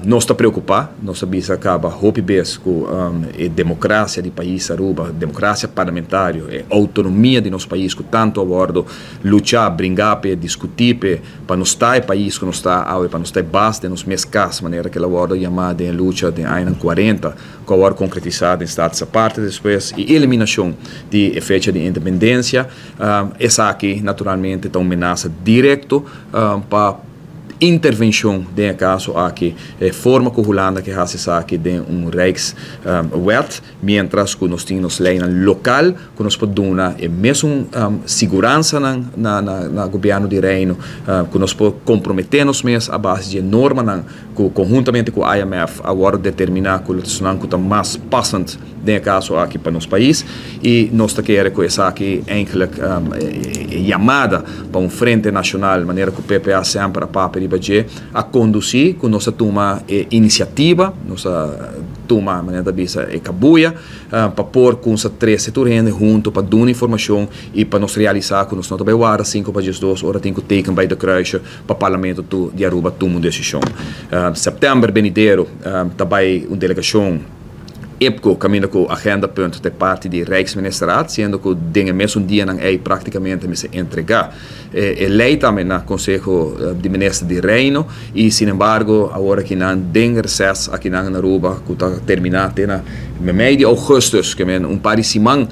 Nos ta preocupa, nos a bisa caba hopi bes cu e democracia di pais Aruba, democracia parlamentario, e autonomia di nos pais cu tanto a wordo lucha, bringa p'e, discuti p'e, pa nos ta e pais cu nos ta awe, pa nos ta e bas den nos mes cas, manera cu el a wordo yama den e lucha den añanan 40, cu a wordo concretisa den Status Aparte despues, y eliminacion di e fecha di independencia. Esaki naturalmente ta un menasa directo pa intervencion den e caso aki, e forma cu Hulanda ke haci esaki den un Rijkswet, mientras cu nos tin nos leynan local cu nos por duna e mesun siguransanan na Gobierno di Reino, cu nos por compromete nos mes a base di e normanan cu conhuntamente cu IMF a wordo determina cu lo ta esnan cu ta mas passend den e caso aki pa nos pais. Y nos ta kere cu esaki eigenlijk e yamada pa un frente nacional manera cu PPA semper a papia riba dje a conduci cu nos a tuma e iniciativa, nos a tuma manera ta bisa e cabuya pa por cunsa trece tur hende hunto pa duna informacion y pa nos realisa cu nos no ta bay warda 11:55 ora tin cu teken bay de kruisje pa Parlamento tu di Aruba tuma un decision. September benidero ta bay un delegacion IPCO caminda cu agendapunt ta e parti di Rijksministerraad, siendo cu den e mesun dianan ey practicamente mester entrega e ley tambe na Conseho di Minister di Reino y sinembargo awor akinan den reces akinan na Aruba cu ta termina te na mei di augustus, ke men un par di siman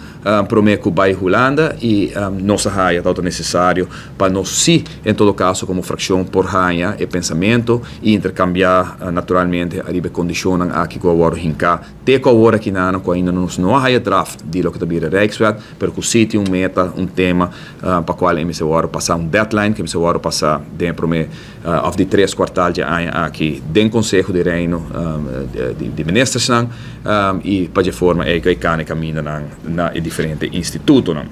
prome cu bay Hulanda y nos a haya tawata necesario pa nos si en todo caso como fraccion por haya e pensamento y intercambia naturalmente ariba e condicionnan aki cu a wordo hinca te cu awor aki nan cu ainda nos no a haya draft di loke ta bira Rijkswet, pero cu si tin un meta, un tema pa cual e mester wordo pasa, un deadline cu e mester wordo pasa den e prome of di tres kwartaal dje aña aki den Conseho di Reino di Ministersnan y pa dje forma ey cu e cana e camindanan na e diferente institutonan.